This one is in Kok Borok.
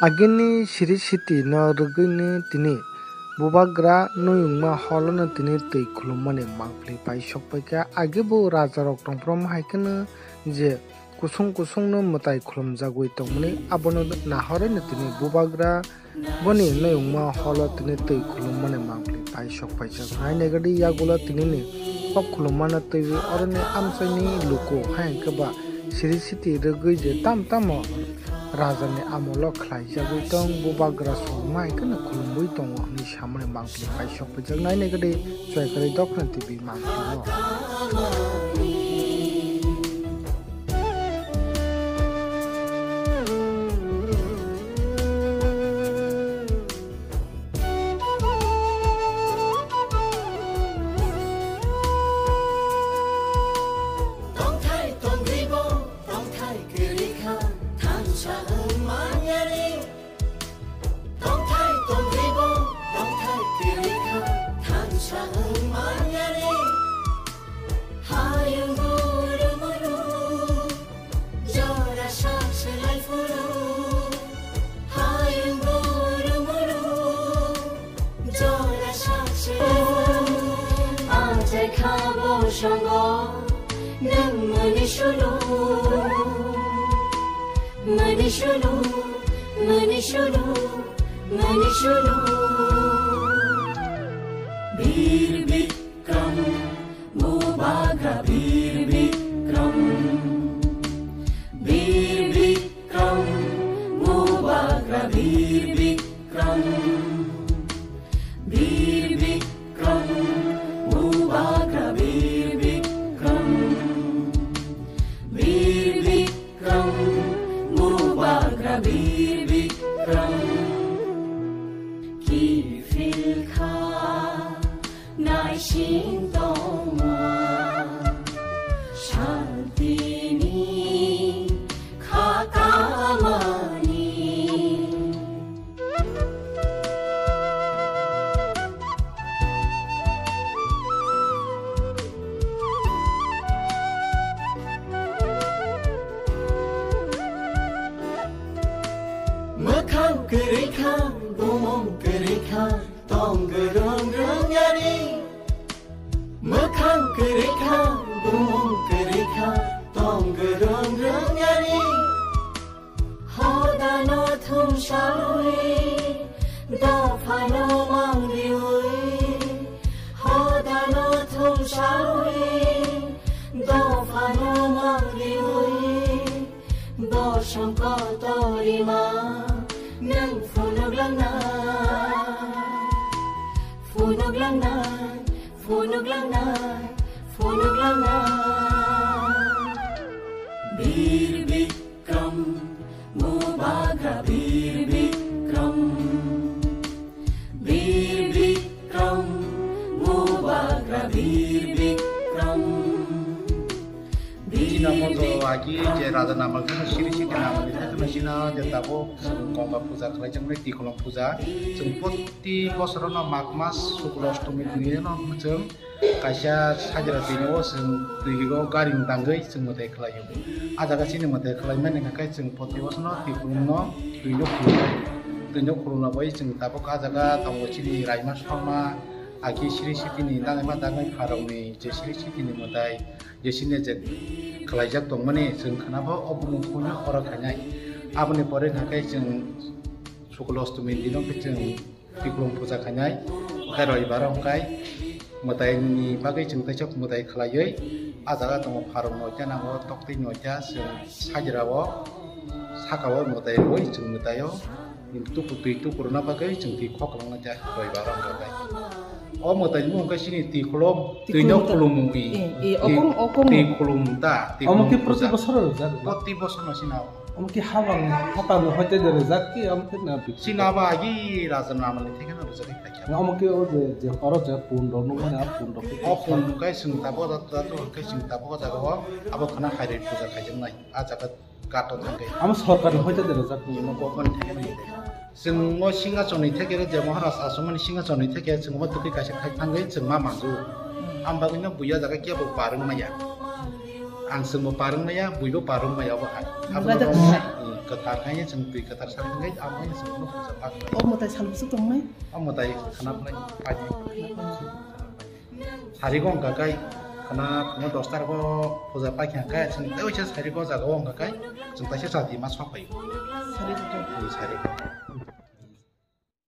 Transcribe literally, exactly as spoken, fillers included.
Agini Sri Siti no rwgwino tini bubagra Noyungma holono tini twi khulummani mangpli pai sokpaikha. Agi bo rajarok tongphrom hai kheno je kusung kusungno mwtai khulumjagwi tongmani, abono nahorino tini bubagra boni Noyungma holo tini twi khulummani mangpli pai sokpaijak. Nainai gadi yagulo tinini kok khulummano twiwi oroni amchaini luku hai hwnkhe ba Sri Siti rwgwi je tam tamo rajani amolo khlaijagwi tong, bubagra songma hai kheno khulumwi tongo hwnwi samani mangpli pai sokpaijak. Nainai gadi Chwaikwrwi Dophani T V mangpli o. Tongthai tongribo, tongthai kwrwi kha, thansa wng manyani. Tongthai tongribo, tongthai kwrwi kha, thansa wng manyani. Hayung guru muru, jora sak se lai phuru. Hayung guru muru, jora sak se lai phuru. Ajai kha bo songo, nwng mani sulu. Mani sulu, mani sulu, mani sulu. Bir Bikram, Bubagra Bir Bikram. Bir Bikram, Bubagra Bir Bikram. Bir Bikram, Bubagra Bir Bikram. Bir Bikram, Bubagra Bir Bikram. Kiphil kha naising tongma, shantini kha kamani. Mwkhang kwrwi kha, bumung kwrwi kha, tong gwrwng rwng yani. Mwkhang kwrwi kha, bumung kwrwi kha, tong gwrwng rwng yani. Hodano thumsawi, dophano mangriwi. Hodano thumsawi, dophano mangriwi. Bosong kotorima, nwng phunuklangnai, phunuklangnai, phunuklangnai, phunuklangnai. Bir Bikram, Bubagra Bir Bikram. Bir Bikram, Bubagra Bir Bikram. Chini moto agi je raja namal kheno Sri Siti namal ni thai kheno chini je tabuk chwng Ganga puja khlai chwng twi khulum puja. Chwng proti bosorono Magh mas Shukla Ashtami ni no chwng kaisa sajra twi no chwng twi o gari tangwi chwng mwtai khlai o. A jaga chini mwtai khlai mani hwnkhe chwng proti bosorono twi khulum no twi no khulum twi no khulum bai chwng tabuk a jaga tongo chini Raima Sharma agi Sri Siti ni nangma dangwi pharok ni je Sri Siti ni mwtai. Jesine je khlaijak tongmani chwng khwnapho o bumung phunukno oro khainai. Aboni pore hwnkhe chwng Shukla Ashtami dino khe chwng Tikhulung puja khainai. Tei Roibaro hwnkhe mwtaini bagwi chwng teisa mwtai khlaiwi a jaga tongo pharok noita nango, toktwi noita chwng sajra o saka o mwtai rwui chwng mwtai o. Tuku twi tuku rwna bagwi chwng twi khok rwna khe Roibaro hwnkhe. O mwtai mung khe chini twi khulum, twi no khulum mung i. Eh, eh, okong, okong. Twi khulum ta, twi khulum ta. Omo khe proti bosor rwjak na? Proti bosor no sina. Omo khe habang, hapang no hoite de rwjak ki, omo khe na? Sina ba agi raja namal ni theke na rwjak khe kha. Omo khe o je, je oro je pun rok nung mani, a pun rok khe. O pun khe chwng tabuk da, da to khe chwng tabuk da o, abo khana hai rwi puja khaijak nai. A jaga Kato thangwi. Amo sorkar ni hoite de rwjak ni. Imo government thangwi. Chwng o Singachon ni theke je Maharaj Asomani Singachon ni theke chwng omo twi kaisa khai thangwi chwng ma manju. Am bagwi no buya jaga kebo barwng maya. Ang chwngbo parwng maya, buibo parwng maya obo hai. Abo Raja rok Krishna. Kwthar khai chwng twi kwthar sak thangwi abo hai chwng bono puja pa khlai. O mwtai sal bwswk tongmai? O mwtai khana phlai pai. Sarigo wngkha kai khana phungo dosta rogo puja pai kha kai chwng tei waisa sarigo jaga o wngkha kai chwng taisa chati ma sok pai. Sarigo. Sarigo.